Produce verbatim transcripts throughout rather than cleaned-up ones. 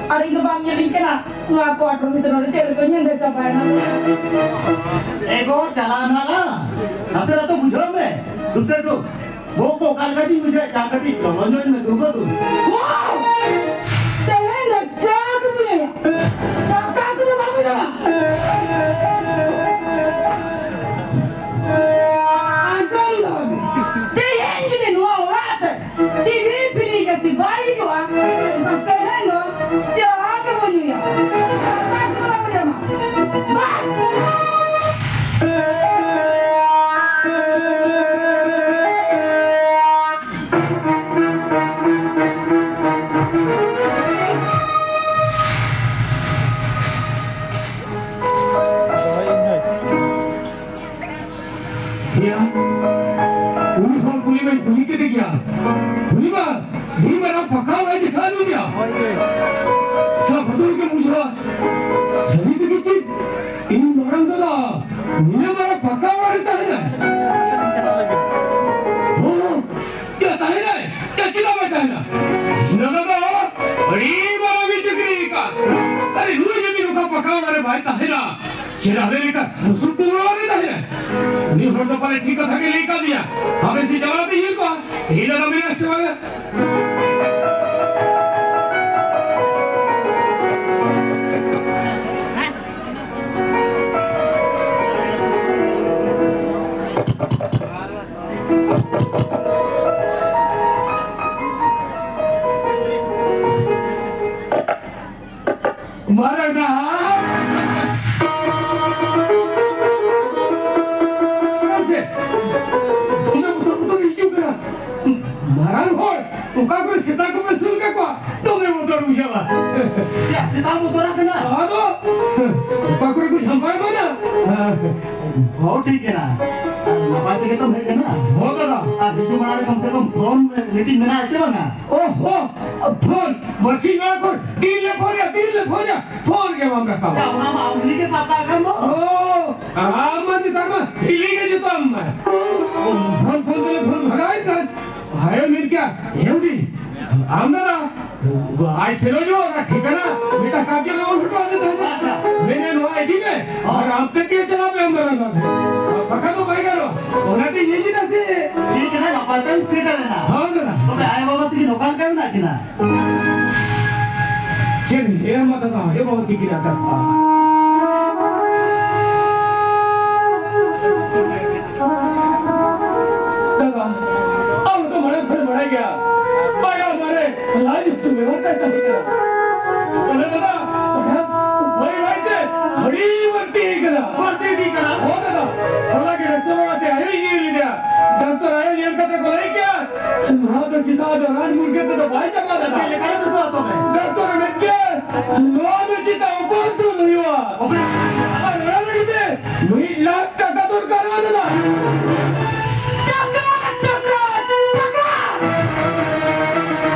ᱟᱨ ᱤᱧ ᱫᱚ ᱵᱟᱢ ᱧᱮᱞᱤᱧ ᱠᱟᱱᱟ, ᱱᱚᱣᱟ quarter ᱵᱷᱤᱛᱨᱤ ᱨᱮ ᱪᱮᱫ ᱞᱮᱠᱟᱧ ᱦᱮᱸᱫᱮ ᱪᱟᱵᱟᱭᱮᱱᱟ᱾ ᱮ ᱜᱚ, ᱪᱟᱞᱟᱣ ᱱᱟᱞᱟᱝ, ᱱᱟᱥᱮ ᱱᱟᱜ ᱛᱚ ᱵᱩᱡᱷᱟᱹᱣ ᱢᱮ᱾ ᱫᱩᱥᱨᱟ ᱫᱚ ᱵᱚᱦᱚᱜ ᱠᱚ ᱚᱠᱟ ᱞᱮᱠᱟ ᱪᱚᱧ ᱵᱩᱡᱷᱟᱹᱣᱮᱫ, ᱪᱟ ᱠᱟᱹᱴᱤᱡ ᱞᱚᱞᱚ ᱧᱚᱜ ᱟᱹᱧ ᱢᱮ, ᱫᱩᱨᱜᱟᱹ ᱫᱩ᱾ ᱛᱮᱦᱮᱧ ᱫᱚ ᱪᱟ ᱜᱮ ᱧᱩᱭᱟ, ᱫᱟᱠᱟ ᱠᱚᱫᱚ ᱵᱟᱵᱚ ᱡᱚᱢᱟ᱾ ᱟᱸᱡᱚᱢ ᱫᱟᱢ, ᱛᱮᱦᱮᱧ ᱡᱩᱫᱤ ᱱᱚᱣᱟ ᱚᱲᱟᱜ ᱛᱮ ᱴᱤᱵᱷᱤ ᱯᱷᱨᱤ ᱡᱟᱹᱥᱛᱤ ᱵᱟᱭ ᱦᱤᱡᱩᱜᱼᱟ, ᱮᱱᱠᱷᱟᱱ ᱛᱮᱦᱮᱧ ᱫᱚ ᱪᱟ ᱜᱮᱵᱚ ᱧᱩᱭᱟ᱾ ᱫᱟᱠᱟ ᱠᱚᱫᱚ ᱵᱟᱵᱚ ᱡᱚᱢᱟ᱾ ᱵᱟᱥ! ᱦᱮᱸᱭᱟ, ᱩᱱᱤ ᱦᱚᱲ ᱠᱩᱞᱤ ᱢᱟᱧ ᱠᱩᱞᱤ ᱠᱮᱫᱮ ᱜᱮᱭᱟ᱾ ᱩᱱᱤ ᱢᱟ ᱟᱹᱰᱤ ᱢᱟᱨᱟᱝ ᱯᱟᱠᱟ ᱚᱲᱟᱜ ᱫᱮᱠᱷᱟᱣ ᱟᱹᱫᱤᱧᱟ᱾ ᱥᱟᱞᱟ ᱵᱚᱛᱚᱨ ᱜᱮᱢ ᱵᱩᱡᱷᱟᱹᱣᱟ᱾ ᱥᱟᱹᱨᱤ ᱛᱮᱜᱮ ᱪᱮᱫ ᱤᱧ ᱢᱟᱨᱟᱝ ᱫᱟᱫᱟ ᱱᱤᱱᱟᱹᱜ ᱢᱟᱨᱟᱝ ᱯᱟᱠᱟ ᱚᱲᱟᱜ ᱨᱮ ᱛᱟᱦᱮᱱᱟᱭ? ᱦᱚᱸ, ᱭᱟ ᱛᱟᱦᱮᱱᱟᱭ? ᱭᱟ ᱪᱮᱫᱟᱜ ᱵᱟᱭ ᱛᱟᱦᱮᱱᱟ? ᱤᱧ ᱫᱟᱫᱟ ᱫᱚ ᱟᱹᱰᱤ ᱢᱟᱨᱟᱝ ᱮ ᱪᱟᱹᱠᱨᱤ ᱟᱠᱟᱫ᱾ ᱟᱨᱮ ᱱᱩᱭ ᱡᱩᱫᱤ ᱱᱚᱝᱠᱟ ᱯᱟᱠᱟ ᱚᱲᱟᱜ ᱨᱮ ᱵᱟᱭ ᱛᱟᱦᱮᱱᱟ, ᱪᱮᱫ ᱟᱞᱮ ᱞᱮᱠᱟ ᱵᱩᱥᱩᱵ ᱠᱚ ᱚᱲᱟᱜ ᱨᱮ ᱛᱟᱦᱮᱱᱟ? ᱩᱱᱤ ᱦᱚᱲ ᱫᱚ ᱯᱟᱞᱮ ᱴᱷᱤᱠ ᱠᱟᱛᱷᱟ ᱜᱮ ᱞᱟᱹᱭ ᱠᱟᱣᱫᱤᱧᱟ᱾ ᱦᱟᱯᱮ ᱥᱮ ᱪᱟᱞᱟᱣ ᱛᱮ ᱧᱮᱞ ᱠᱚᱣᱟ, ᱤᱧ ᱫᱟᱫᱟ ᱢᱮᱱᱟᱭᱟ ᱥᱮ ᱵᱟᱝᱟ? ᱢᱟᱨᱟᱝ ᱰᱟᱦᱟᱨ᱾ ᱢᱟᱥᱮ, ᱫᱚᱢᱮ ᱵᱚᱛᱚᱨ ᱵᱚᱛᱚᱨ ᱦᱤᱡᱩᱜ ᱠᱟᱱᱟ᱾ ᱢᱟᱨᱟᱝ ᱦᱚᱲ, ᱚᱠᱟ ᱠᱚᱨᱮ ᱥᱮᱛᱟ ᱠᱚᱯᱮ ᱥᱩᱨ ᱠᱟᱠᱚᱣᱟ, ᱫᱚᱢᱮ ᱵᱚᱛᱚᱨ ᱵᱩᱡᱷᱟᱹᱜᱼᱟ᱾ ᱪᱮᱫ, ᱥᱮᱛᱟ ᱵᱚᱛᱚᱨ ᱠᱟᱱᱟ? ᱟᱫᱚ, ᱚᱠᱟ ᱠᱚᱨᱮ ᱠᱚ ᱡᱷᱟᱢᱯᱟ ᱮᱢᱟᱱᱟ? ᱦᱚᱸ, ᱴᱷᱤᱠ ᱜᱮᱭᱟ᱾ ᱟᱨ ᱱᱟᱯᱟᱭ ᱛᱮᱜᱮ ᱛᱚᱢ ᱦᱮᱡ ᱠᱟᱱᱟ? ᱦᱚᱸ, ᱫᱟᱫᱟ᱾ ᱟᱨ ᱦᱤᱡᱩᱜ ᱢᱟᱲᱟᱝ ᱨᱮ ᱠᱚᱢ ᱥᱮ ᱠᱚᱢ ᱯᱷᱳᱱ ᱢᱤᱫᱴᱤᱡ ᱢᱮᱱᱟᱜᱼᱟ ᱪᱮ ᱵᱟᱝᱟ? ᱚ ᱦᱚᱸ, ᱯᱷᱳᱱ᱾ ᱵᱟᱹᱥᱤ ᱱᱚᱣᱟ ᱠᱚ ᱛᱤᱱ ᱞᱮ ᱯᱷᱳᱱ ᱭᱟ, ᱛᱤᱱ ᱞᱮ ᱯᱷᱳᱱ ᱭᱟ, ᱯᱷᱳᱱ ᱜᱮ ᱵᱟᱢ ᱨᱟᱠᱟᱵᱟ᱾ ᱭᱟ, ᱚᱱᱟ ᱢᱟ ᱟᱢ ᱦᱤᱞᱤ ᱜᱮ ᱥᱟᱵ ᱠᱟᱜ ᱠᱷᱟᱱ ᱫᱚ᱾ ᱚ, ᱟᱢ ᱢᱟ ᱱᱮᱛᱟᱨ ᱢᱟ ᱦᱤᱞᱤ ᱜᱮ ᱡᱚᱛᱚ ᱟᱢ ᱢᱟ᱾ ᱯᱷᱳᱱ ᱯᱷᱳᱱ ᱛᱮᱞᱮ ᱯᱷᱳᱱ ᱵᱷᱟᱜᱟᱣᱮᱫ ᱠᱟᱱ᱾ ᱦᱟᱭ ᱢᱮᱱ ᱠᱮᱭᱟ, ᱦᱮᱣᱰᱤ, ᱟᱢ ᱫᱟᱫᱟ, ᱵᱟᱭ ᱥᱮᱱᱚᱜ ᱧᱚᱜ ᱚᱱᱟ ᱴᱷᱤᱠᱟᱹᱱᱟ, ᱢᱤᱫᱴᱟᱝ ᱠᱟᱜᱚᱡᱽ ᱞᱮ ᱚᱞ ᱦᱚᱴᱚ ᱟᱫᱮ ᱛᱟᱦᱮᱸᱱᱟ᱾ ᱟᱪᱪᱷᱟ᱾ ᱢᱮᱱᱮ, "ᱱᱚᱣᱟ ᱤᱫᱤ ᱢᱮ, ᱦᱚᱸ᱾ ᱟᱨ ᱟᱢ ᱛᱮᱫ ᱜᱮ ᱪᱟᱞᱟᱜ ᱢᱮ ᱟᱢ ᱢᱟᱨᱟᱝ ᱜᱚᱢᱠᱮ᱾ ᱵᱟᱠᱷᱟᱱ ᱫᱚ ᱵᱟᱭ ᱜᱟᱱᱚᱜᱼᱟ᱾" ᱚᱱᱟᱛᱮ ᱤᱧ ᱦᱮᱡ ᱮᱱᱟ ᱥᱮ᱾ ᱴᱷᱤᱠ ᱮᱱᱟ, ᱱᱟᱯᱟᱭ ᱛᱮᱢ ᱥᱮᱴᱮᱨ ᱮᱱᱟ᱾ ᱦᱚᱸ, ᱫᱟᱫᱟ᱾ ᱛᱚᱵᱮ ᱟᱭᱳ ᱵᱟᱵᱟ ᱛᱟᱹᱠᱤᱱ ᱚᱠᱟ ᱞᱮᱠᱟ ᱢᱮᱱᱟᱜ ᱠᱤᱱᱟ? ᱪᱮᱫ ᱮᱢ ᱞᱟᱹᱭᱟ ᱢᱟ ᱫᱟᱫᱟ, ᱟᱭᱳ ᱵᱟᱵᱟ ᱛᱟᱹᱠᱤᱱᱟᱜ ᱠᱟᱛᱷᱟ᱾ ᱫᱟᱫᱟ, ᱟᱢ ᱫᱚ ᱢᱟᱲᱟᱝ ᱠᱷᱚᱱ ᱵᱟᱲᱟᱭ ᱜᱮᱭᱟ, ᱵᱟᱭᱟ ᱢᱟᱨᱮ ᱞᱟᱡ ᱦᱟᱹᱥᱩ ᱵᱮᱢᱟᱨ ᱛᱟᱭ ᱛᱟᱦᱮᱸ ᱠᱟᱱᱟ᱾ ᱚᱱᱟ ᱫᱟᱫᱟ, ᱚᱱᱟ ᱵᱟᱹᱭ ᱵᱟᱹᱭ ᱛᱮ ᱟᱹᱰᱤ ᱵᱟᱹᱲᱛᱤ ᱠᱟᱱᱟ᱾ ᱵᱟᱹᱲᱛᱤ ᱤᱫᱤ ᱠᱟᱱᱟ? ᱦᱚᱸ ᱫᱟᱫᱟ, ᱦᱚᱞᱟ ᱜᱮ ᱰᱟᱠᱛᱚᱨ ᱚᱲᱟᱜ ᱛᱮ ᱟᱭᱳ ᱤᱫᱤ ᱞᱮᱫᱮᱭᱟ᱾ ᱰᱟᱠᱛᱚᱨ ᱟᱭᱳ ᱧᱮᱞ ᱠᱟᱛᱮ ᱠᱚ ᱞᱟᱹᱭ ᱠᱮᱭᱟ, "ᱱᱚᱣᱟ ᱫᱚ ᱪᱮᱛᱟᱱ ᱫᱚ ᱨᱟᱱ ᱢᱩᱨᱜᱟᱹᱱ ᱛᱮᱫᱚ ᱵᱟᱭ ᱪᱟᱵᱟ ᱫᱟᱲᱮᱭᱟᱜᱼᱟ᱾" ᱪᱮᱫ ᱞᱮᱠᱟ ᱨᱮ ᱵᱮᱥᱚᱜᱼᱟ ᱛᱚᱵᱮ? ᱰᱟᱠᱛᱚᱨ ᱮ ᱢᱮᱱ ᱠᱮᱭᱟ, "ᱱᱚᱣᱟ ᱫᱚ ᱪᱮᱛᱟᱱ operation ᱦᱩᱭᱩᱜᱼᱟ᱾" Operation? ᱟᱨ ᱚᱱᱟ ᱞᱟᱹᱜᱤᱫ ᱛᱮ ᱢᱤᱫ ᱞᱟᱠᱷ ᱴᱟᱠᱟ ᱫᱚᱨᱠᱟᱨᱚᱜᱼᱟ ᱫᱟᱫᱟ᱾ ᱴᱟᱠᱟ, ᱴᱟᱠᱟ, ᱴᱟᱠᱟ!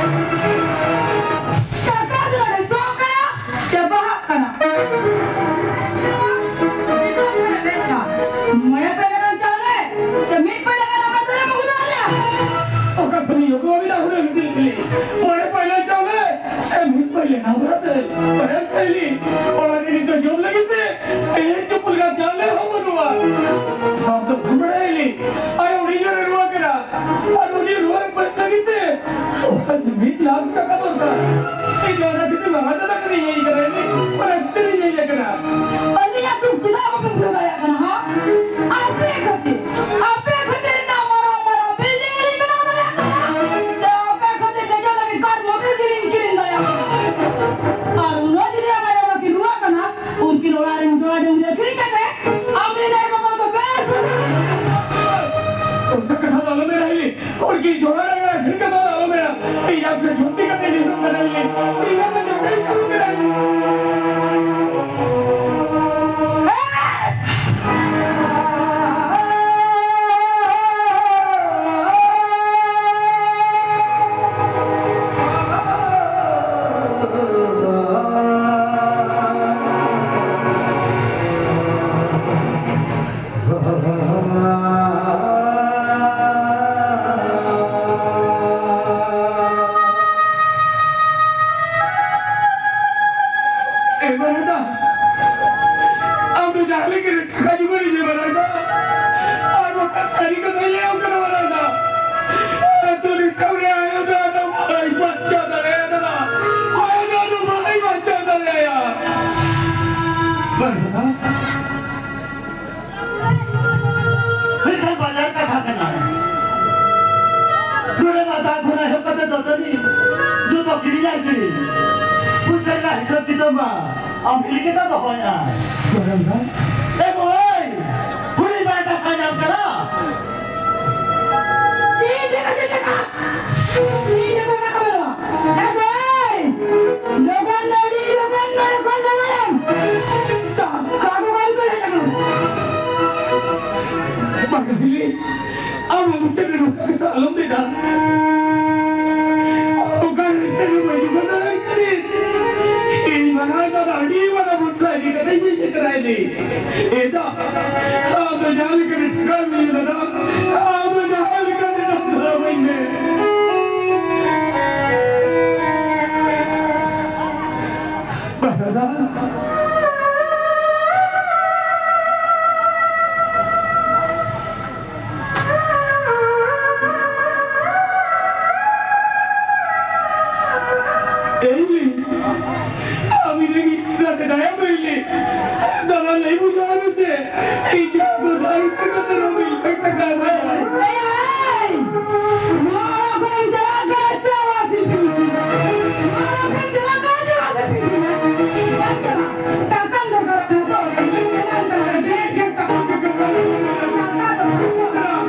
ᱴᱟᱠᱟ ᱫᱚ ᱱᱚᱰᱮ ᱪᱚᱜ ᱠᱟᱱᱟ, ᱪᱟᱵᱟᱜ ᱠᱟᱱᱟ᱾ ᱫᱤᱥᱚᱢ ᱠᱷᱚᱱᱮ ᱦᱮᱡ ᱮᱱᱟ᱾ ᱢᱚᱬᱮ ᱯᱟᱹᱭᱞᱟᱹ ᱜᱟᱱ ᱪᱟᱣᱞᱮ, ᱥᱮ ᱢᱤᱫ ᱯᱟᱹᱭᱞᱟᱹ ᱜᱟᱱ ᱟᱯᱮ ᱫᱚᱞᱮ ᱟᱹᱜᱩ ᱫᱟᱲᱮᱭᱟᱜᱼᱟ? ᱚᱠᱟ ᱠᱷᱚᱱᱤᱧ ᱟᱹᱜᱩᱣᱟ ᱢᱮᱱᱟ ᱦᱩᱱᱟᱹᱝ ᱫᱤᱞ ᱫᱤᱞᱤ? ᱢᱚᱬᱮ ᱯᱟᱹᱭᱞᱟᱹ ᱪᱟᱣᱞᱮ, ᱥᱮ ᱢᱤᱫ ᱯᱟᱹᱭᱞᱟᱹ ᱱᱟᱣᱲᱟ ᱫᱟᱹᱞ? ᱚᱱᱮᱢ ᱥᱟᱹᱭᱞᱤ, ᱚᱲᱟᱜ ᱨᱮ ᱱᱤᱛᱚᱜ ᱡᱚᱢ ᱞᱟᱹᱜᱤᱫ ᱛᱮ ᱛᱮᱦᱮᱧ ᱪᱩᱯᱩᱞ ᱜᱟᱱ ᱪᱟᱣᱞᱮ ᱦᱚᱸ ᱵᱟᱹᱱᱩᱜᱼᱟ᱾ ᱟᱢ ᱫᱚ ᱵᱟᱢ ᱵᱟᱲᱟᱭᱟ ᱞᱤ, ᱟᱭᱳ ᱩᱱᱤ ᱡᱳᱨᱮ ᱨᱩᱣᱟᱹ ᱠᱟᱱᱟ᱾ ᱟᱨ ᱩᱱᱤ ᱨᱩᱣᱟᱹ ᱯᱚᱭᱥᱟ ᱜᱮᱛᱮ ᱚᱠᱟ ᱥᱮ ᱢᱤᱫ ᱞᱟᱠᱷ ᱴᱟᱠᱟ ᱫᱚᱨᱠᱟᱨ᱾ ᱤᱧ ᱫᱚ ᱚᱱᱟ ᱠᱷᱟᱹᱛᱤᱨ ᱢᱟᱢᱟ ᱫᱟᱫᱟ ᱠᱟᱹᱱᱟᱹᱧ ᱦᱮᱡ ᱟᱠᱟᱱᱟ, ᱚᱱᱟ ᱠᱷᱟᱹᱛᱤᱨ ᱤᱧ ᱦᱮᱡ ᱟᱠᱟᱱᱟ᱾ ᱟᱹᱞᱤᱧᱟᱜ ᱫᱩᱠ ᱪᱮᱫᱟᱜ ᱵᱟᱵᱮᱱ ᱵᱩᱡᱷᱟᱹᱣ ᱫᱟᱲᱮᱭᱟᱜ ᱠᱟᱱᱟ, ᱦᱟ? ᱟᱯᱮ ᱠᱷᱟᱹᱛᱤᱨ, ᱟᱯᱮ ᱠᱷᱟᱹᱛᱤᱨ ᱨᱮᱱᱟᱜ ᱢᱟᱨᱟᱝ ᱢᱟᱨᱟᱝ building ᱞᱤᱧ ᱵᱮᱱᱟᱣ ᱫᱟᱲᱮᱭᱟᱜ ᱠᱟᱱᱟ᱾ ᱟᱯᱮ ᱠᱷᱟᱹᱛᱤᱨ ᱫᱮᱡᱚᱜ ᱞᱟᱹᱜᱤᱫ car motor ᱜᱮᱞᱤᱧ ᱠᱤᱨᱤᱧ ᱫᱟᱲᱮᱭᱟᱜ ᱠᱟᱱᱟ᱾ ᱟᱨ ᱩᱱᱟᱹᱜ ᱡᱩᱫᱤ ᱟᱢ ᱟᱭᱳ ᱵᱟᱵᱟ ᱠᱤᱱ ᱨᱩᱣᱟᱹᱜ ᱠᱟᱱᱟ, ᱩᱱᱠᱤᱱ ᱚᱲᱟᱜ ᱨᱮᱱ ᱡᱚᱲᱟ ᱰᱟᱹᱝᱨᱤ ᱟᱹᱠᱷᱨᱤᱧ ᱠᱟᱛᱮ ᱟᱢ ᱨᱮᱱ ᱟᱭᱳ ᱵᱟᱵᱟ ᱫᱚ ᱵᱮᱥ ᱚᱱᱠᱟ ᱠᱟᱛᱷᱟ ᱫᱚ ᱟᱞᱚ ᱢᱮᱱᱟ ᱦᱤᱞᱤ᱾ ᱦᱚᱲ ᱠᱤᱱ ᱡᱚᱲᱟ ᱰᱟᱹᱝᱨᱤ ᱟᱹᱠᱷᱨᱤᱧ ᱠᱟᱛᱮ ᱫᱚ ᱟᱞᱚ ᱢᱮᱱᱟ᱾ ᱤᱧ ᱟᱢ ᱴᱷᱮᱱ ᱡᱷᱩᱱᱴᱤ ᱠᱟᱛᱮ ᱤᱧ ᱦᱤᱡᱩᱜ ᱠᱟᱱᱟ ᱦᱤᱞᱤ᱾ ᱤᱧ ᱟᱢ ᱴᱷᱮᱱ ᱡᱷᱩᱱᱴᱤ ᱥᱟᱵ ᱠᱟᱱᱟ ᱦᱤᱞᱤ᱾ ᱴᱟᱠᱟ ᱡᱩᱜᱟᱹᱲ ᱤᱧ ᱢᱮ ᱵᱟᱲᱟᱭ ᱫᱟ᱾ ᱟᱨ ᱵᱟᱠᱷᱟᱱ ᱥᱟᱹᱨᱤ ᱠᱟᱛᱷᱟᱧ ᱞᱟᱹᱭ ᱟᱢ ᱠᱟᱱᱟ ᱵᱟᱲᱟᱭ ᱫᱟ᱾ ᱟᱹᱛᱩ ᱫᱤᱥᱚᱢ ᱨᱮ ᱟᱭᱳ ᱫᱚ ᱟᱫᱚ ᱵᱟᱭ ᱵᱟᱧᱪᱟᱣ ᱫᱟᱲᱮᱭᱟᱫᱟ᱾ ᱟᱭᱳ ᱫᱚ ᱟᱫᱚ ᱵᱟᱭ ᱵᱟᱧᱪᱟᱣ ᱫᱟᱲᱮᱭᱟᱭᱟ᱾ ᱵᱟᱲᱟᱭ ᱫᱟ᱾ ᱢᱮᱱᱠᱷᱟᱱ ᱵᱟᱡᱟᱨ ᱠᱟᱛᱷᱟ ᱠᱟᱱᱟ᱾ ᱱᱚᱰᱮ ᱢᱟ ᱫᱟᱜ ᱠᱷᱚᱱ ᱮᱦᱚᱵ ᱠᱟᱛᱮ ᱫᱟᱹᱛᱟᱹᱱᱤ ᱡᱚᱛᱚ ᱠᱤᱨᱤᱧ ᱟᱨ ᱠᱤᱨᱤᱧ᱾ ᱯᱩᱭᱥᱟᱹ ᱨᱮᱱᱟᱜ ᱦᱤᱥᱟᱹᱵ ᱠᱤᱛᱟᱹᱵ ᱢᱟ ᱟᱢ ᱦᱤᱞᱤ ᱜᱮᱛᱟ ᱫᱚᱦᱚᱭᱟ᱾ ᱜᱚᱱᱚᱝ ᱫᱚ? ᱮ ᱜᱳᱭ! ᱠᱩᱲᱤ ᱵᱟᱭ ᱴᱟᱠᱟ ᱧᱟᱢ ᱠᱟᱱᱟ᱾ ᱛᱤᱱ ᱴᱟᱠᱟ, ᱛᱤᱱ ᱴᱟᱠᱟ? ᱛᱤᱱ ᱴᱟᱠᱟ ᱴᱟᱠᱟ ᱵᱟᱹᱱᱩᱜᱼᱟ? ᱮ ᱜᱳᱭ! ᱞᱚᱜᱚᱱ ᱱᱚᱰᱤ, ᱞᱚᱜᱚᱱ ᱱᱚᱰᱮ ᱠᱷᱚᱱ ᱞᱚᱜᱚᱱ! ᱴᱟᱠᱟ ᱫᱚ ᱵᱟᱝ ᱠᱚ ᱦᱮᱡ ᱟᱠᱟᱱᱟ᱾ ᱵᱟᱝ ᱦᱤᱞᱤ᱾ ᱟᱢ ᱢᱩᱪᱟᱹᱫ ᱨᱮ ᱱᱚᱝᱠᱟ ᱠᱟᱛᱷᱟ ᱟᱞᱚᱢ ᱢᱮᱱᱟ᱾ ᱚᱠᱟ ᱨᱮ ᱪᱮᱫ ᱦᱚᱸ ᱵᱟᱹᱧ ᱵᱟᱰᱟᱭ ᱠᱟᱱᱟ᱾ ᱤᱧ ᱢᱟᱨᱟᱝ ᱫᱟᱫᱟ ᱟᱹᱰᱤ ᱢᱟᱨᱟᱝ ᱵᱚᱱᱥᱟ ᱤᱫᱤ ᱠᱟᱛᱮ ᱤᱧ ᱦᱮᱡ ᱟᱠᱟᱱᱟ ᱤᱧ᱾ ᱮ ᱫᱟ, ᱟᱢ ᱫᱚ ᱡᱟᱦᱟᱸ ᱞᱮᱠᱟ ᱨᱮ ᱴᱷᱮᱠᱟᱣ ᱢᱤᱧ ᱫᱟᱫᱟ, ᱟᱢ ᱫᱚ ᱡᱟᱦᱟᱸ ᱞᱮᱠᱟ ᱨᱮ ᱴᱷᱮᱠᱟᱣ ᱢᱤᱧ ᱢᱮ᱾ ᱵᱟᱦᱨᱟ ᱫᱟ᱾ ᱮᱭ ᱞᱤ, ᱟᱢ ᱤᱧ ᱞᱟᱹᱜᱤᱫ ᱪᱮᱫᱟᱜ ᱮ ᱫᱟᱭᱟ ᱵᱟᱹᱭ ᱞᱤ? ᱫᱟᱫᱟ ᱞᱟᱹᱭ ᱵᱩᱡᱷᱟᱹᱣ ᱢᱮᱥᱮ, ᱤᱧ ᱡᱟᱦᱟᱸ ᱫᱚ ᱫᱟᱨᱩ ᱠᱟᱛᱮ ᱨᱚᱵᱤ ᱞᱟᱹᱭ ᱴᱟᱠᱟ ᱮᱢᱟᱭᱟ᱾ ᱮᱭ, ᱮᱭ! ᱱᱚᱣᱟ ᱚᱲᱟᱜ ᱠᱷᱚᱱᱮᱢ ᱪᱟᱞᱟᱜ ᱠᱟᱱᱟ ᱪᱮ ᱚᱲᱟᱜ ᱥᱮᱫ ᱯᱮ ᱤᱫᱤ ᱢᱮᱭᱟ? ᱱᱚᱣᱟ ᱚᱲᱟᱜ ᱠᱷᱚᱱᱮᱢ ᱪᱟᱞᱟᱜ ᱠᱟᱱᱟ ᱪᱮ ᱚᱲᱟᱜ ᱥᱮᱫ ᱯᱮ ᱤᱫᱤ ᱢᱮᱭᱟ? ᱵᱟᱝ ᱪᱟᱞᱟᱜ᱾ ᱴᱟᱠᱟᱢ ᱫᱚᱨᱠᱟᱨᱚᱜ ᱠᱟᱱᱟ ᱛᱚ? ᱮᱢᱟᱢ ᱠᱟᱱᱟ, ᱰᱷᱮᱨ ᱰᱷᱮᱨ ᱴᱟᱠᱟ᱾ ᱴᱟᱠᱟ ᱫᱚᱨᱠᱟᱨ ᱛᱚ? ᱴᱟᱠᱟ ᱫᱚᱨᱠᱟᱨ᱾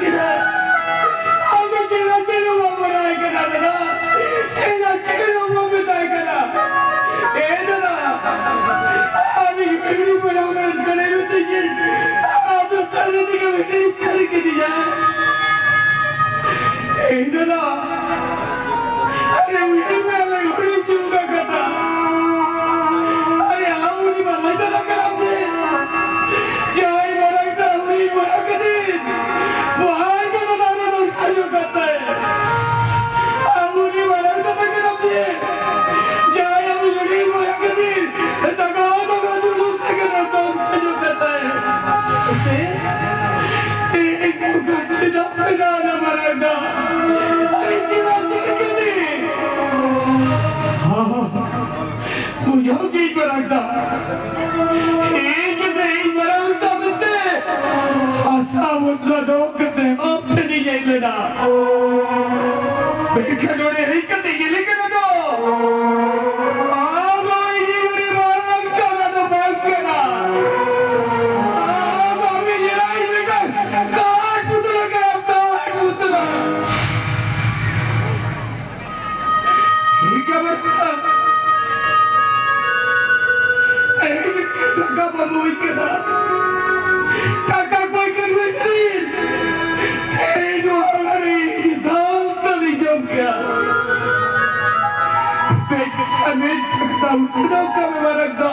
ᱠᱮᱫᱟ᱾ ᱟᱫᱚ ᱪᱮᱫᱟᱜ ᱪᱮᱫ ᱦᱚᱸ ᱵᱟᱢ ᱢᱮᱛᱟᱭ ᱠᱟᱱᱟ ᱫᱟᱫᱟ? ᱪᱮᱫᱟᱜ ᱪᱮᱫ ᱦᱚᱸ ᱵᱟᱢ ᱢᱮᱛᱟᱭ ᱠᱟᱱᱟ? ᱮ ᱫᱟᱫᱟ, ᱟᱢ ᱦᱤᱲᱤᱧ ᱵᱟᱲᱟ ᱟᱠᱟᱱᱟ ᱢᱮᱱᱛᱮ ᱠᱤᱱ ᱟᱫᱚ ᱥᱟᱹᱨᱤ ᱛᱮᱜᱮ ᱦᱤᱲᱤᱧ ᱥᱟᱹᱨᱤ ᱠᱮᱫᱤᱧᱟ᱾ ᱮ ᱫᱟᱫᱟ, ᱟᱨᱮ ᱩᱭᱦᱟᱹᱨ ᱢᱮ, ᱟᱞᱮ ᱦᱩᱰᱤᱧ ᱡᱩᱜᱽ ᱨᱮᱱᱟᱜ ᱠᱟᱛᱷᱟ᱾ ᱟᱨᱮ ᱟᱢ ᱩᱱᱤ ᱢᱟᱨᱟᱝ ᱫᱟᱫᱟ ᱠᱟᱱᱟᱢ ᱥᱮ? ᱡᱟᱦᱟᱸᱭ ᱢᱟᱨᱟᱝ ᱫᱟ ᱦᱩᱰᱤᱧ ᱵᱚᱭᱦᱟ ᱠᱷᱟᱹᱛᱤᱨ ᱵᱟᱦᱟᱭ ᱠᱚ ᱫᱟᱫᱟ ᱫᱚ ᱫᱚᱨᱠᱟᱨ ᱧᱚᱜ ᱠᱟᱱ ᱛᱟᱭ᱾ ᱟᱢ ᱩᱱᱤ ᱢᱟᱨᱟᱝ ᱫᱟᱫᱟ ᱠᱟᱱᱟᱢ ᱥᱮ? ᱡᱟᱦᱟᱸᱭ ᱟᱢ ᱦᱩᱰᱤᱧ ᱵᱚᱭᱦᱟ ᱠᱷᱟᱹᱛᱤᱨ ᱫᱟᱠᱟ ᱫᱟᱠᱟ ᱡᱩᱞᱩᱥ ᱨᱮᱜᱮ ᱫᱚᱨᱠᱟᱨ ᱧᱚᱜ ᱠᱟᱱ ᱛᱟᱭ᱾ ᱥᱮ? ᱮ, ᱮ, ᱪᱮᱫᱟᱜ ᱯᱮ ᱫᱟᱜ ᱮᱫᱟ ᱢᱟᱨᱟᱝ ᱫᱟ? ᱟᱨᱮ ᱪᱮᱫᱟᱜ ᱪᱮᱫ ᱠᱟᱹᱢᱤ? ᱵᱩᱡᱷᱟᱹᱣ ᱠᱮᱫ ᱢᱟᱨᱟᱝ ᱫᱟ᱾ ᱤᱧ ᱜᱮᱥᱮ ᱤᱧ ᱢᱟᱨᱟᱝ ᱫᱟ ᱢᱮᱱᱛᱮ ᱦᱟᱥᱟ ᱵᱷᱚᱨᱥᱟ ᱫᱚᱦᱚ ᱠᱟᱛᱮ ᱟᱯ ᱴᱷᱮᱱᱤᱧ ᱦᱮᱡ ᱞᱮᱱᱟ᱾ ᱢᱮᱱᱠᱷᱟᱱ ᱱᱚᱰᱮ ᱦᱮᱡ ᱠᱟᱛᱮ ᱧᱮᱞᱮ ᱠᱟᱱᱟ ᱫᱚ, ᱟᱢ ᱫᱚ ᱤᱧ ᱨᱮᱱ ᱢᱟᱨᱟᱝ ᱫᱟ ᱫᱚ ᱵᱟᱝ ᱠᱟᱱᱟ᱾ ᱟᱢ ᱫᱚ ᱟᱢ ᱧᱮᱞᱟᱭ ᱞᱮᱠᱟᱱ ᱠᱟᱴ ᱯᱩᱛᱞᱟᱹ ᱠᱟᱱᱟᱢ, ᱠᱟᱴ ᱯᱩᱛᱞᱟᱹ᱾ ᱴᱷᱤᱠ ᱜᱮᱭᱟ ᱵᱟᱹᱵᱩ᱾ ᱛᱮᱦᱮᱧ ᱴᱟᱠᱟ ᱵᱟᱹᱵᱩ ᱦᱩᱭ ᱠᱟᱱᱟ᱾ ᱴᱟᱠᱟ ᱠᱚᱭ ᱠᱟᱱ ᱦᱩᱭ ᱠᱟᱱ᱾ ᱛᱮᱦᱮᱧ ᱱᱚᱣᱟ ᱚᱲᱟᱜ ᱨᱮ ᱤᱧ ᱫᱷᱟᱣ ᱛᱟᱹᱞᱤᱧ ᱡᱚᱢ ᱠᱮᱭᱟ᱾ ᱢᱤᱫ ᱠᱟᱛᱷᱟ ᱢᱤᱫ ᱠᱟᱛᱷᱟ ᱩᱛᱱᱟᱹᱣ ᱠᱟᱹᱢᱤ ᱢᱟᱨᱟᱝ ᱫᱚ᱾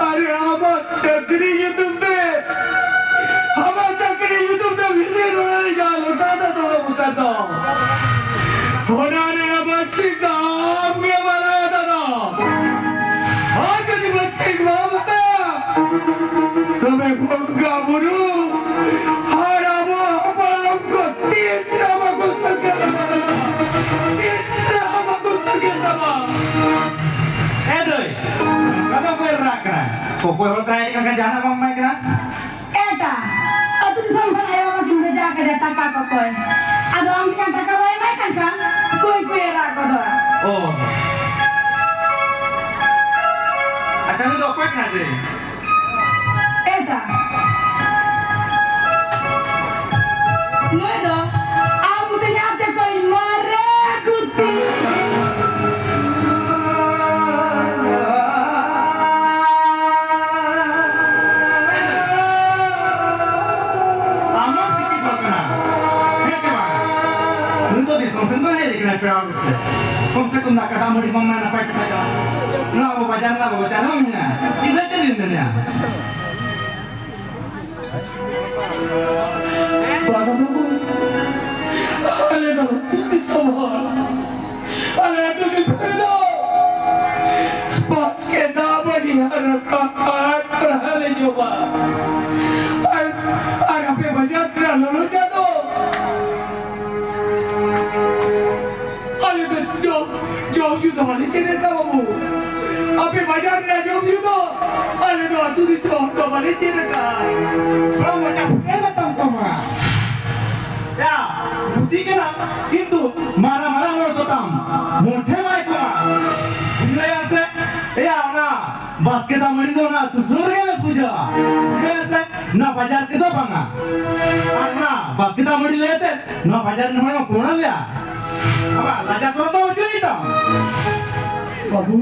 ᱟᱨᱮ ᱟᱢᱟᱜ ᱪᱟᱹᱠᱨᱤ ᱧᱩᱛᱩᱢ ᱛᱮ, ᱟᱢᱟᱜ ᱪᱟᱹᱠᱨᱤ ᱧᱩᱛᱩᱢ ᱛᱮ ᱵᱷᱤᱛᱤᱨ ᱨᱮ ᱡᱟᱦᱟᱸ ᱞᱚᱴᱟ ᱫᱚ ᱫᱚᱦᱚ ᱠᱟᱛᱮ ᱫᱚ᱾ ᱚᱱᱟ ᱨᱮ ᱟᱢᱟᱜ ᱪᱮᱫ ᱫᱟᱢ ᱜᱮ ᱵᱟᱲᱟᱭ ᱫᱟᱫᱟ᱾ ᱟᱨ ᱡᱩᱫᱤ ᱵᱚᱱ ᱪᱮᱫ ᱵᱟᱢ ᱦᱟᱛᱟᱣᱟ, ᱛᱚᱵᱮ ᱵᱚᱸᱜᱟ ᱵᱩᱨᱩ ᱟᱨ ᱟᱵᱚ ᱦᱟᱯᱲᱟᱢ ᱠᱚ ᱛᱤᱥ ᱨᱮᱦᱚᱸ ᱵᱟᱠᱚ ᱥᱟᱹᱠᱷᱭᱟᱹᱛ ᱛᱟᱵᱚᱱᱟ᱾ ᱛᱤᱥ ᱨᱮᱦᱚᱸ ᱵᱟᱠᱚ ᱥᱟᱹᱠᱷᱭᱟᱹᱛ ᱛᱟᱵᱚᱱᱟ᱾ ᱮ ᱫᱟᱹᱭ, ᱟᱫᱚ ᱚᱠᱚᱭ ᱨᱟᱜ ᱠᱟᱱᱟ? ᱚᱠᱚᱭ ᱦᱚᱲ ᱛᱟᱦᱮᱸ ᱠᱟᱱᱟ, ᱡᱟᱦᱟᱱᱟᱜ ᱵᱟᱢ ᱮᱢᱟᱭ ᱠᱟᱱᱟ? ᱮᱴᱟ, ᱟᱹᱛᱩ ᱫᱤᱥᱚᱢ ᱠᱷᱚᱱ ᱟᱭᱳ ᱵᱟᱵᱟ ᱠᱤᱱ ᱵᱷᱮᱡᱟ ᱟᱠᱟᱫᱮᱭᱟ ᱴᱟᱠᱟ ᱠᱚᱠᱚᱭ᱾ ᱟᱫᱚ ᱟᱢ ᱡᱟᱦᱟᱸ ᱴᱟᱠᱟ ᱵᱟᱭ ᱮᱢᱟᱭ ᱠᱟᱱ ᱠᱷᱟᱱ, ᱠᱚᱭ ᱠᱚᱭᱮ ᱨᱟᱜ ᱜᱚᱫᱚᱜᱼᱟ᱾ ᱚ᱾ ᱟᱪᱪᱷᱟ, ᱱᱩᱭ ᱫᱚ ᱚᱠᱚᱭ ᱠᱟᱱᱟᱭ ᱛᱮ? ᱮᱴᱟ᱾ ᱥᱮᱱ ᱫᱚ ᱦᱮᱡ ᱟᱠᱟᱱᱟᱭ ᱯᱮᱲᱟ ᱦᱚᱲ ᱠᱚ᱾ ᱠᱚᱢ ᱥᱮ ᱠᱚᱢ ᱫᱟᱠᱟ ᱫᱟᱜ ᱢᱟᱹᱰᱤ ᱵᱟᱝ ᱮᱢᱟᱭᱟ, ᱱᱟᱯᱟᱭ ᱠᱟᱛᱷᱟ ᱠᱟᱱᱟ᱾ ᱱᱚᱣᱟ ᱟᱵᱚ ᱵᱟᱡᱟᱨ ᱨᱮᱱᱟᱜ ᱵᱟᱵᱚ ᱪᱟᱞᱟᱣ ᱢᱮᱭᱟ, ᱪᱮᱫ ᱞᱮ ᱪᱮᱫ ᱮᱢ ᱢᱮᱱᱟ? ᱵᱟᱵᱟ ᱵᱟᱹᱵᱩ, ᱟᱞᱮ ᱫᱚ ᱟᱹᱛᱩ ᱫᱤᱥᱚᱢ ᱦᱚᱲ᱾ ᱟᱞᱮ ᱟᱹᱛᱩ ᱫᱤᱥᱚᱢ ᱨᱮᱫᱚ ᱵᱟᱥᱠᱮ ᱫᱟᱜ ᱢᱟᱹᱰᱤ ᱟᱨ ᱨᱟᱯᱟᱜ ᱟᱲᱟᱜ ᱠᱚᱲᱦᱟ ᱞᱮ ᱡᱚᱢᱟ᱾ ᱟᱨ, ᱟᱨ ᱟᱯᱮ ᱵᱟᱡᱟᱨ ᱨᱮᱱᱟᱜ ᱞᱚᱞᱚ ᱪᱟ ᱫᱚ ᱟᱞᱮ ᱫᱚ ᱡᱚᱢ, ᱡᱚᱢ ᱧᱩ ᱫᱚ ᱵᱟᱞᱮ ᱪᱮᱫ ᱟᱠᱟᱫ ᱵᱟᱹᱵᱩ᱾ ᱟᱯᱮ ᱵᱟᱡᱟᱨ ᱨᱮᱱᱟᱜ ᱡᱚᱢ ᱧᱩ ᱫᱚ ᱟᱞᱮ ᱫᱚ ᱟᱹᱛᱩ ᱫᱤᱥᱚᱢ ᱫᱚ ᱵᱟᱞᱮ ᱪᱮᱫ ᱟᱠᱟᱫ᱾ ᱵᱟᱝ ᱢᱚᱪᱟ ᱯᱷᱩᱴᱮ ᱢᱮᱛᱟᱢ ᱛᱟᱢᱟ᱾ ᱭᱟ, ᱵᱩᱫᱷᱤ ᱠᱟᱱᱟ, ᱠᱤᱱᱛᱩ ᱢᱟᱨᱟ ᱢᱟᱨᱟ ᱨᱚᱲ ᱫᱚ ᱛᱟᱢ ᱢᱩᱴᱷᱮ ᱵᱟᱭ ᱠᱚᱢᱟ᱾ ᱵᱩᱡᱷᱟᱹᱣ ᱥᱮ? ᱭᱟ, ᱚᱱᱟ ᱵᱟᱥᱠᱮ ᱫᱟᱜ ᱢᱟᱹᱰᱤ ᱫᱚ ᱚᱱᱟ ᱟᱹᱛᱩ ᱫᱤᱥᱚᱢ ᱨᱮᱜᱮ ᱵᱮᱥ ᱵᱩᱡᱷᱟᱹᱜᱼᱟ᱾ ᱵᱩᱡᱷᱟᱹᱣ ᱥᱮ? ᱱᱚᱣᱟ ᱵᱟᱡᱟᱨ ᱠᱚᱫᱚ ᱵᱟᱝᱟ᱾ ᱟᱨ ᱱᱚᱣᱟ ᱵᱟᱥᱠᱮ ᱫᱟᱜ ᱢᱟᱹᱰᱤ ᱞᱟᱹᱭᱛᱮ ᱱᱚᱣᱟ ᱵᱟᱡᱟᱨ ᱨᱮᱱ ᱦᱚᱲ ᱠᱚ ᱚᱱᱟ ᱞᱮᱭᱟ᱾ ᱟᱢᱟᱜ ᱞᱟᱡᱟ ᱥᱚᱨᱚᱢ ᱫᱚ ᱚᱪᱚᱭ ᱛᱟᱢ᱾ ᱵᱟᱹᱵᱩ,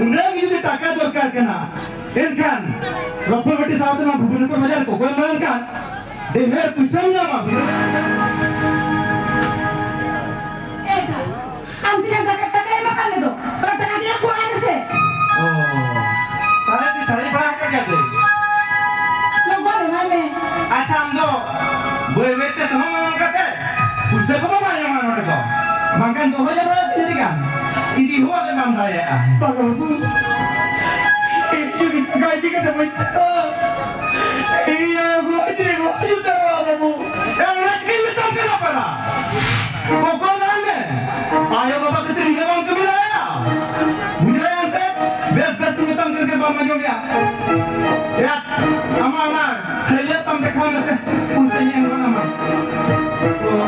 ᱩᱱᱟᱹᱜ ᱜᱮ ᱡᱩᱫᱤ ᱴᱟᱠᱟ ᱫᱚᱨᱠᱟᱨ ᱠᱟᱱᱟ, ᱮᱱᱠᱷᱟᱱ ᱨᱚᱛᱷᱚᱱ ᱵᱟᱹᱴᱤ ᱥᱟᱶᱛᱮ ᱱᱚᱣᱟ ᱵᱷᱩᱵᱽᱱᱮᱥᱚᱨ ᱵᱟᱡᱟᱨ ᱠᱚᱠᱚᱭ ᱮᱢᱟᱱ ᱠᱷᱟᱱ ᱰᱷᱮᱨ ᱯᱩᱭᱥᱟᱹᱢ ᱧᱟᱢᱟ᱾ ᱮᱴᱟᱜ ᱟᱢ ᱛᱤᱱᱟᱹᱜ ᱴᱟᱠᱟ, ᱴᱟᱠᱟ ᱮᱢ ᱟᱠᱟᱫ ᱢᱮ ᱫᱚ, ᱚᱱᱟ ᱴᱟᱠᱟ ᱜᱮ ᱠᱚᱨᱟᱣ ᱢᱮᱥᱮ᱾ ᱚ, ᱛᱟᱦᱞᱮ ᱛᱚ ᱥᱟᱹᱨᱤ ᱵᱟᱲᱟ ᱠᱟᱛᱷᱟ ᱜᱮ᱾ ᱞᱚᱜᱚᱱ ᱮᱢᱟᱭ ᱢᱮ᱾ ᱟᱪᱪᱷᱟ, ᱟᱢ ᱫᱚ ᱵᱟᱹᱭ ᱵᱟᱹᱭ ᱛᱮ ᱥᱚᱢᱚᱭ ᱮᱢ ᱠᱟᱛᱮ ᱯᱩᱭᱥᱟᱹ ᱠᱚᱫᱚ ᱵᱟᱭ ᱧᱟᱢᱟ ᱱᱚᱰᱮ ᱫᱚ᱾ ᱵᱟᱝᱠᱷᱟᱱ ᱫᱚᱦᱚ ᱡᱟᱣᱨᱟ ᱠᱟᱛᱮ ᱤᱫᱤ ᱠᱟᱜ, ᱤᱫᱤ ᱦᱚᱸ ᱟᱞᱮ ᱵᱟᱢ ᱫᱟᱲᱮᱭᱟᱜᱼᱟ᱾ ᱵᱟᱝ ᱵᱟᱹᱵᱩ, ᱤᱧ ᱡᱩᱫᱤ ᱴᱟᱠᱟ ᱤᱫᱤ ᱠᱟᱛᱮ ᱵᱟᱹᱧ ᱪᱟᱞᱟᱜᱼᱟ, ᱤᱧ ᱟᱭᱳ ᱜᱚᱡ ᱨᱮ ᱜᱚᱡ ᱩᱛᱟᱹᱨᱚᱜᱼᱟ ᱵᱟᱹᱵᱩ᱾ ᱮ, ᱚᱱᱟ ᱪᱤᱠᱟᱹᱧ ᱢᱮᱛᱟᱢ ᱠᱟᱱᱟ ᱯᱮᱲᱟ? ᱵᱚᱠᱚᱞ ᱫᱟᱨ ᱢᱮ᱾ ᱟᱭᱳ ᱵᱟᱵᱟ ᱠᱷᱟᱹᱛᱤᱨ ᱤᱧ ᱦᱚᱸ ᱵᱟᱢ ᱠᱟᱹᱢᱤ ᱫᱟᱲᱮᱭᱟᱜᱼᱟ? ᱵᱩᱡᱷᱟᱹᱣ ᱮᱱ ᱥᱮ? ᱵᱮᱥ ᱵᱮᱥ ᱛᱮ ᱢᱮᱛᱟᱢ ᱠᱟᱱ ᱠᱷᱟᱱ ᱵᱟᱢ ᱟᱸᱡᱚᱢᱮᱜᱼᱟ᱾ ᱮᱭᱟ, ᱟᱢᱟᱜ ᱚᱱᱟ ᱠᱷᱟᱹᱞᱭᱟᱹ ᱛᱟᱢ ᱫᱮᱠᱷᱟᱣ ᱢᱮᱥᱮ, ᱯᱩᱭᱥᱟᱹᱧ ᱮᱢ ᱜᱚᱫ ᱟᱢᱟ᱾ ᱚ,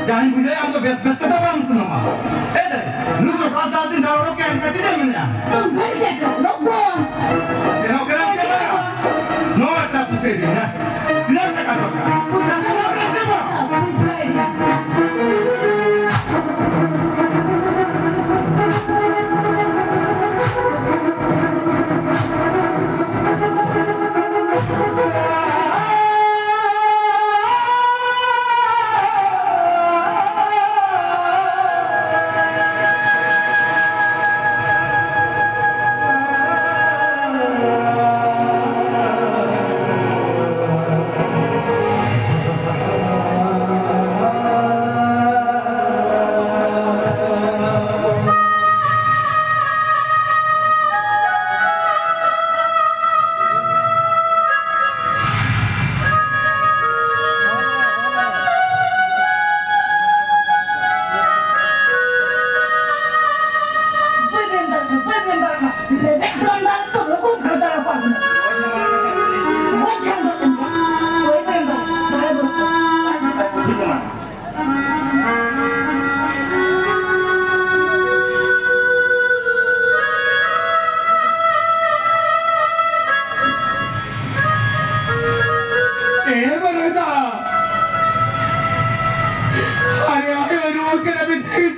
ᱡᱟᱦᱟᱸᱧ ᱵᱩᱡᱷᱟᱹᱣᱮᱫ, ᱟᱢ ᱫᱚ ᱵᱮᱥ ᱵᱮᱥ ᱛᱮᱫᱚ ᱵᱟᱢ ᱥᱮᱱᱚᱜᱼᱟ᱾ ᱮ ᱫᱮ, ᱱᱩᱭ ᱫᱚ ᱵᱟᱨ ᱫᱷᱟᱣ ᱫᱤᱱ ᱫᱟᱬᱟ ᱚᱰᱚᱠ ᱠᱮᱫ, ᱮᱱᱠᱷᱟᱱ ᱪᱮᱫ ᱮᱢ ᱢᱮᱱᱮᱜᱼᱟ? ᱛᱚ ᱜᱷᱟᱹᱲᱤ ᱜᱮ ᱪᱚ, ᱞᱚᱜᱚᱱ᱾ ᱥᱮᱱᱚᱜ ᱠᱟᱱᱟ ᱪᱮ ᱵᱟᱝ? ᱱᱚᱣᱟ ᱴᱟᱜ ᱯᱩᱭᱥᱟᱹ ᱤᱫᱤ ᱢᱮ᱾ ᱛᱤᱱᱟᱹᱜ ᱴᱟᱠᱟ ᱫᱚᱨᱠᱟᱨ? ᱯᱩᱭᱥᱟᱹ ᱫᱚᱨᱠᱟᱨ ᱪᱮ ᱵᱟᱝ? ᱯᱩᱭᱥᱟᱹ ᱤᱫᱤ᱾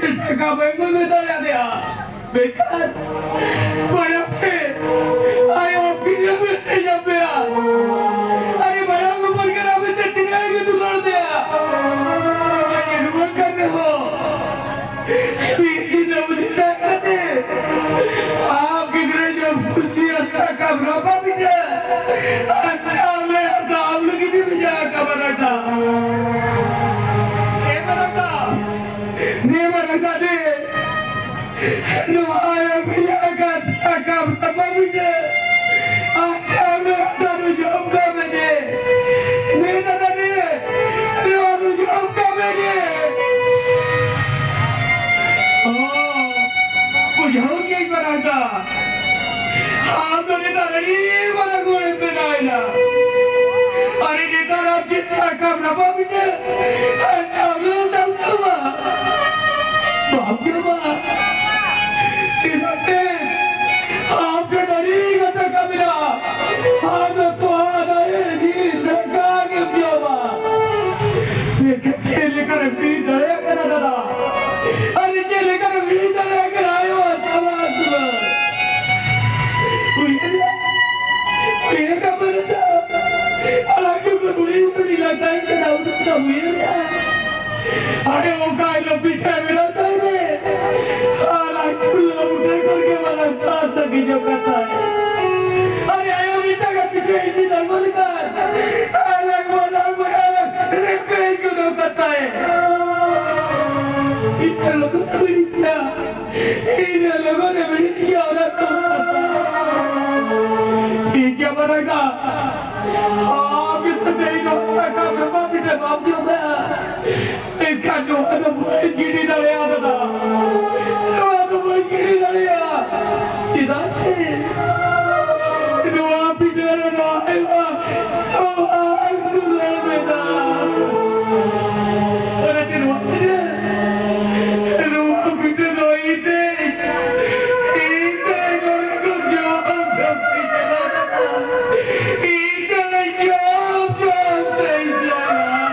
ᱥᱮ ᱴᱟᱠᱟ ᱵᱟᱹᱧ ᱮᱢ ᱫᱟᱲᱮᱭᱟᱫᱮᱭᱟ, ᱢᱮᱱᱠᱷᱟᱱ ᱢᱟᱲᱟᱝ ᱥᱮᱫ ᱟᱭᱳ ᱛᱤᱱᱟᱹᱜ ᱵᱮᱥ ᱮ ᱧᱟᱢ ᱢᱮᱭᱟ᱾ ᱟᱨ ᱢᱟᱲᱟᱝ ᱩᱢᱮᱨ ᱠᱟᱱᱟ ᱢᱮᱱᱛᱮ ᱛᱤᱱᱟᱹᱜ ᱜᱮ ᱫᱩᱞᱟᱹᱲ ᱢᱮᱭᱟ᱾ ᱟᱨ ᱱᱚᱣᱟ ᱠᱟᱱ ᱨᱮᱦᱚᱸ ᱢᱤᱫ ᱫᱤᱱ ᱟᱵᱚ ᱫᱤᱱ ᱠᱟᱛᱮ ᱟᱢ ᱜᱤᱫᱽᱨᱟᱹ ᱡᱚᱢ ᱠᱩᱥᱤᱭᱟᱜ ᱥᱟᱠᱟᱢ ᱨᱟᱯᱟ ᱯᱤᱴᱷᱟᱹ ᱟᱨ ᱪᱟᱣᱞᱮ ᱦᱟᱛᱟᱣ ᱞᱟᱹᱜᱤᱫ ᱤᱧ ᱵᱷᱮᱡᱟ ᱟᱠᱟᱫ ᱵᱟᱨᱟᱠᱟ᱾ ᱮ ᱵᱟᱨᱟᱠᱟ, ᱱᱮ ᱵᱟᱨᱟᱠᱟ ᱫᱮ, ᱱᱚᱣᱟ ᱟᱭᱳ ᱵᱷᱮᱡᱟ ᱟᱠᱟᱫ ᱥᱟᱠᱟᱢ ᱨᱟᱯᱟ ᱯᱤᱴᱷᱟᱹ ᱟᱨ ᱪᱟᱣᱞᱮ ᱦᱟᱛᱟᱣ ᱫᱚ ᱡᱚᱢ ᱠᱟᱜ ᱢᱮ ᱫᱮ᱾ ᱱᱮ ᱫᱟᱫᱟ ᱫᱮ, ᱱᱚᱣᱟ ᱫᱚ ᱡᱚᱢ ᱠᱟᱜ ᱢᱮ ᱫᱮ᱾ ᱚ, ᱵᱩᱡᱷᱟᱹᱣ ᱠᱮᱫᱟᱹᱧ ᱵᱟᱨᱟᱠᱟ᱾ ᱟᱢ ᱫᱚ ᱱᱮᱛᱟᱨ ᱟᱹᱰᱤ ᱢᱟᱨᱟᱝ ᱦᱚᱲᱮᱢ ᱵᱮᱱᱟᱣ ᱮᱱᱟ᱾ ᱟᱨ ᱱᱮᱛᱟᱨ ᱟᱢ ᱪᱮᱫ ᱥᱟᱠᱟᱢ ᱨᱟᱯᱟ ᱯᱤᱴᱷᱟᱹ ᱟᱨ ᱪᱟᱣᱞᱮ ᱩᱛᱩᱢ ᱡᱚᱢᱟ? ᱵᱟᱢ ᱡᱚᱢᱟ᱾ ᱪᱮᱫᱟᱜ ᱥᱮ ᱟᱢ ᱴᱷᱮᱱ ᱟᱹᱰᱤ ᱜᱟᱱ ᱴᱟᱠᱟ ᱢᱮᱱᱟᱜᱼᱟ᱾ ᱟᱢ ᱫᱚ ᱛᱚᱣᱟ ᱫᱟᱨᱮ ᱡᱤᱞ ᱫᱟᱠᱟ ᱜᱮᱢ ᱡᱚᱢᱟ᱾ ᱢᱮᱱᱠᱷᱟᱱ ᱪᱮᱫ ᱞᱮᱠᱟᱨᱮᱢ ᱦᱤᱲᱤᱧ ᱫᱟᱲᱮᱭᱟᱜ ᱠᱟᱱᱟ ᱫᱟᱫᱟ? ᱟᱨ ᱪᱮᱫ ᱞᱮᱠᱟᱨᱮᱢ ᱦᱤᱲᱤᱧ ᱫᱟᱲᱮᱭᱟᱜ ᱠᱟᱱᱟ ᱟᱭᱳᱣᱟᱜ ᱥᱟᱞᱟ ᱫᱩᱞᱟᱹᱲ? ᱩᱭᱦᱟᱹᱨ ᱩᱭᱦᱟᱹᱨ ᱠᱟᱜ ᱢᱮ ᱫᱟᱫᱟ᱾ ᱟᱞᱟᱝ ᱡᱚᱠᱷᱚᱱ ᱦᱩᱰᱤᱧ ᱦᱩᱰᱤᱧ ᱞᱟᱝ ᱛᱟᱦᱮᱸ ᱠᱟᱱᱟ, ᱩᱱ ᱚᱠᱛᱚ ᱩᱭᱦᱟᱹᱨᱮᱜᱼᱟ᱾ ᱟᱨᱮ ᱚᱠᱟ ᱦᱤᱞᱳᱜ ᱯᱤᱴᱷᱟᱹ ᱵᱮᱱᱟᱣ ᱛᱟᱭ ᱨᱮ, ᱟᱨ ᱟᱡ ᱪᱩᱞᱦᱟᱹ ᱵᱩᱴᱟᱹ ᱠᱷᱚᱱ ᱜᱮ ᱵᱟᱞᱟ ᱥᱟᱦᱟ ᱥᱟᱺᱜᱤᱧᱚᱜ ᱠᱟᱱ ᱛᱟᱭ᱾ ᱟᱨᱮ ᱟᱭᱳ ᱢᱤᱫᱴᱟᱝ ᱜᱟᱱ ᱯᱤᱴᱷᱟᱹ ᱤᱥᱤᱱ ᱟᱬᱜᱚ ᱞᱮᱠᱷᱟᱱ, ᱟᱨ ᱟᱡ ᱵᱟᱱᱟᱨ ᱵᱚᱭᱦᱟ ᱨᱮᱯᱮᱡ ᱜᱚᱫᱚᱜ ᱠᱟᱱ ᱛᱟᱭ᱾ ᱯᱤᱴᱷᱟᱹ ᱞᱚᱜᱚᱱ ᱦᱩᱭ ᱠᱮᱭᱟ᱾ ᱤᱧ ᱫᱚ ᱞᱚᱜᱚᱱ ᱮ ᱵᱮᱨᱮᱫ ᱜᱮᱭᱟ, ᱚᱱᱟ ᱠᱚ ᱠᱟᱛᱷᱟ᱾ ᱴᱷᱤᱠ ᱜᱮᱭᱟ, ᱵᱟᱰᱟᱭ ᱫᱟ᱾ ᱟᱢ ᱥᱟᱛᱮ ᱤᱧ ᱫᱚ ᱥᱟᱠᱟᱢ ᱨᱮᱢᱟ ᱯᱤᱴᱷᱟᱹ ᱵᱟᱢ ᱡᱚᱢᱟ᱾ ᱢᱮᱱᱠᱷᱟᱱ ᱱᱚᱣᱟ ᱫᱚ ᱵᱟᱹᱧ ᱜᱤᱰᱤ ᱫᱟᱲᱮᱭᱟᱜᱼᱟ, ᱫᱟᱫᱟ᱾ ᱱᱚᱣᱟ ᱫᱚ ᱵᱟᱹᱧ ᱜᱤᱰᱤ ᱫᱟᱲᱮᱭᱟᱜᱼᱟ᱾ ᱪᱮᱫᱟᱜ ᱥᱮ ᱱᱚᱣᱟ ᱯᱤᱴᱷᱟᱹ ᱨᱮᱫᱚ ᱟᱭᱢᱟ ᱥᱚᱣᱟᱞ ᱫᱩᱞᱟᱹᱲ ᱢᱮᱱᱟᱜᱼᱟ᱾ ᱚᱱᱟᱛᱮ ᱱᱚᱣᱟ ᱯᱤᱴᱷᱟᱹ, ᱱᱚᱣᱟ ᱯᱤᱴᱷᱟᱹ ᱫᱚ ᱤᱧ ᱛᱮ, ᱤᱧ ᱛᱮ ᱱᱚᱰᱮ ᱠᱷᱚᱱ ᱡᱚᱢ ᱡᱚᱢ ᱛᱮᱧ ᱪᱟᱞᱟᱜᱼᱟ᱾ ᱤᱧ ᱛᱮ ᱡᱚᱢ ᱡᱚᱢ ᱛᱮᱧ ᱪᱟᱞᱟᱜᱼᱟ᱾